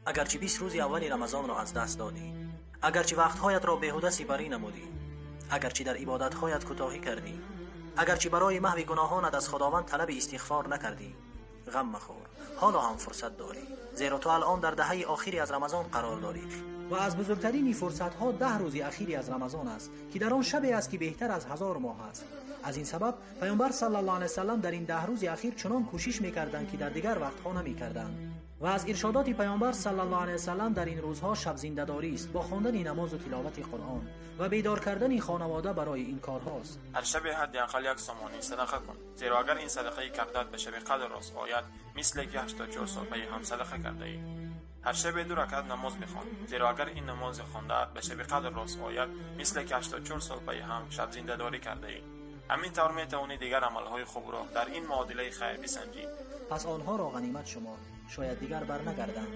Агарчи 20 рӯзи аввали Рамазонро аз даст додӣ, агарчи вақтҳоятро беҳуда сипарӣ намудӣ, агарчи дар ибодатҳоят кӯтоҳӣ кардӣ, агарчи барои маҳви гуноҳонат аз Худованд талаби истиғфор накардӣ, ғам махӯр, ҳоло ҳам фурсат дорӣ, зеро ту алон дар даҳаи охири аз Рамазон қарор дорӣ ва аз бузургтарин фурсатҳо 10 рӯзи охири аз Рамазон аст, ки дар он шабе аст, ки беҳтар аз 1000 моҳ аст. Аз ин сабаб Паёмбар саллаллоҳу алайҳи васаллам дар ин 10 рӯзи охир чунон кӯшиш мекарданд, ки дар дигар вақтҳо намекарданд. Ва аз иршодоти Паёмбар саллаллоҳу алайҳи васаллам дар ин рӯзҳо шаб зиндадорӣ аст бо хондани намоз ва тиловати Қуръон ва бедор кардани хонавода барои ин корҳост. Ҳар шаб ҳадди ақал 1 сомонӣ садақа кун, зеро агар ин садақаи кардаат ба шаби қадр рост ояд, мисле ки 84 сол пайи ҳам садақа кардаӣ. Ҳар шаб 2 ракъат намоз бихон, зеро агар ин намози хондаат ба шаби қадр рост ояд, мисле ки 84 сол пайи ҳам шаб зиндадорӣ кардаӣ. Ҳамин тавр метавонӣ дигар амалҳои хубро дар ин муодилаи хайр бисанҷӣ. Пас онҳоро ғанимат шумор, шояд дигар барнагарданд.